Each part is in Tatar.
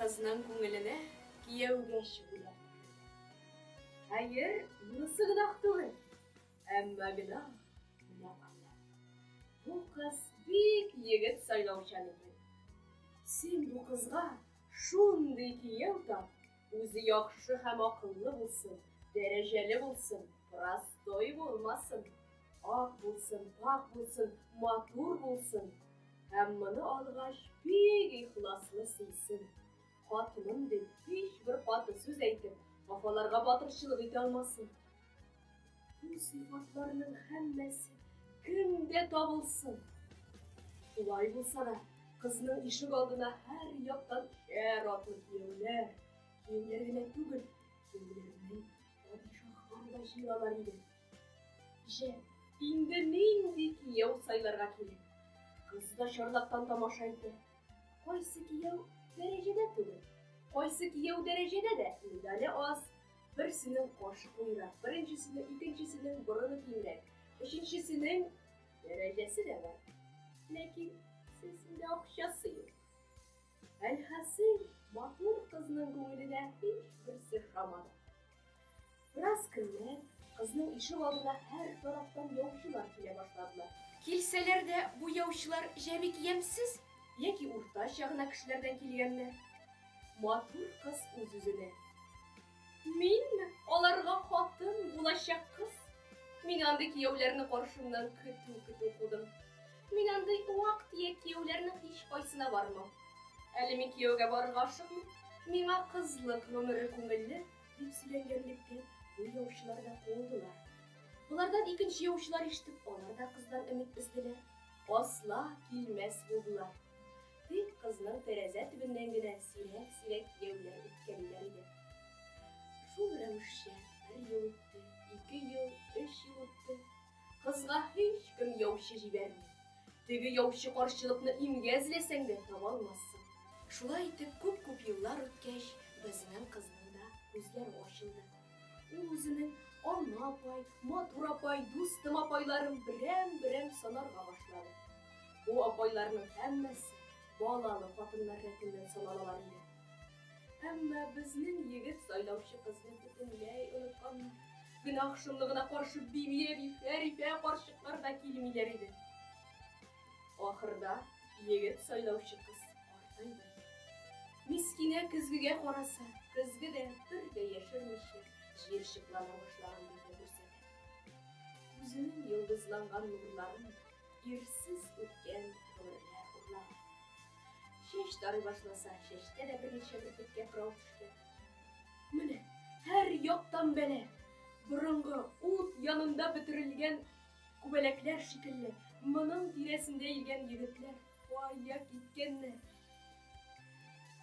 кызның күңеленә кияүгә чыгулар керде. Хәер, монысы гөнаһ түгел. Әмма гөнаһ менә кайда. Бу кыз бик егет сайлаучан икән. Син бу кызга шундый кияү тап, үзе яхшы һәм акыллы булсын, дәрәҗәле булсын, простой булмасын, ак булсын, пакь булсын, матур булсын. Һәм моны алгач, бик ихласлы сөйсен. Хатыным дип, һичбер каты сүз әйтеп, хафаларга батырчылык итә алмасын. Бу сыйфатларның һәммәсе кемдә табылсын? Шулай булса да, кызның ишек алдына һәр яктан өчәр атлы кияүләр, кияүләр генә түгел, кияүләрнең падишаһлары да җыелалар иде. Җә, инде нинди кияү сайларга кирәк? Кыз да чарлактан тамаша итә. Кайсы кияү дәрәҗәдә түгел, кайсы кияү дәрәҗәдә дә, медале аз. Берсенең кашы куерак, беренчесенең, икенчесенең борыны киңрәк, өченчесенең дәрәҗәсе дә бар. Ләкин кесәсендә акчасы юк. Әлхасыйль, матур кызның күңеленә һичберсе ошамады. Бераз көннән кызның ишек алдына һәр тарафтан яучылар килә башладылар. Килсәләр дә, бу яучылар җәбик ямьсез яки уртача гына кешеләрдән килгәннәр. Матур кыз үз-үзенә. Минме аларга хатын булачак кыз? Мин андый кияүләрне каршымнан көтү-көтү кудым. Мин андый вак-төяк кияүләрнең һичкайсына бармам. Әле мин кияүгә барырга ашыкмыйм. Миңа кызлык гомере күңелле, дип сөйләнгәнлектән, бу яучылар да куылдылар. Болардан икенче яучылар ишетеп, алар да кыздан өмет өзделәр. Асла килмәс булдылар. Тик кызның тәрәзә төбеннән генә сирәк-сирәк кияүләр үткәлиләр иде. Шул рәвешчә бер ел үтте, ике ел, өч ел үтте. Кызга һичкем яучы җибәрми. Теге яучы карчылыкны имгә эзләсәң дә таба алмассың. Шулай итеп, күп-күп еллар үткәч, безнең кызның да күзләре ачылды. Ул үзенең Алма апай, Матур апай, Дустым апайларын берәм-берәм санарга башлады. Бу апайларның һәммәсе балалы хатыннар рәтеннән саналалар иде. Әмма безнең егет сайлаучы кызны бөтенләй онытканнар. Гөнаһ шомлыгына каршы Биби әби, Фәрифә карчыклар да килмиләр иде. Ахырда егет сайлаучы кыз картайды. Мискинә көзгегә караса, көзге дә бер дә яшермичә җыерчыклана башлаган битне күрсәтә. Үзенең йолдызланган нурларын ирсез үткән гомерләр урлаган. Чәч тарый башласа, чәчтә дә берничә бөртеккә кырау төшкән. Менә һәр яктан бәла. Борынгы ут янында бөтерелгән күбәләкләр шикелле, моның тирәсендә йөргән егетләр кая киткәннәр?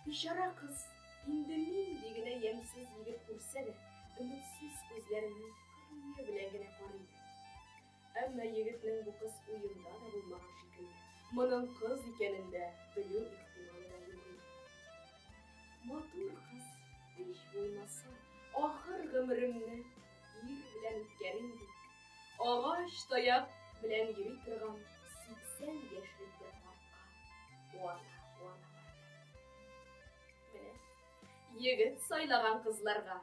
Бичара кыз инде нинди генә ямьсез егет күрсә дә, өметсез күзләренең кырые белән генә карый. Әмма егетнең бу кыз уенда да булмаган шикелле, моның кыз икәнен дә белү ихтималы да юк иде. Матур кыз, һич булмаса, ахыр гомеремне ир белән үткәрим дип, агач таяк белән йөри торган 80 яшьлек бер картка куана-куана барды. Менә егет сайлаган кызларга.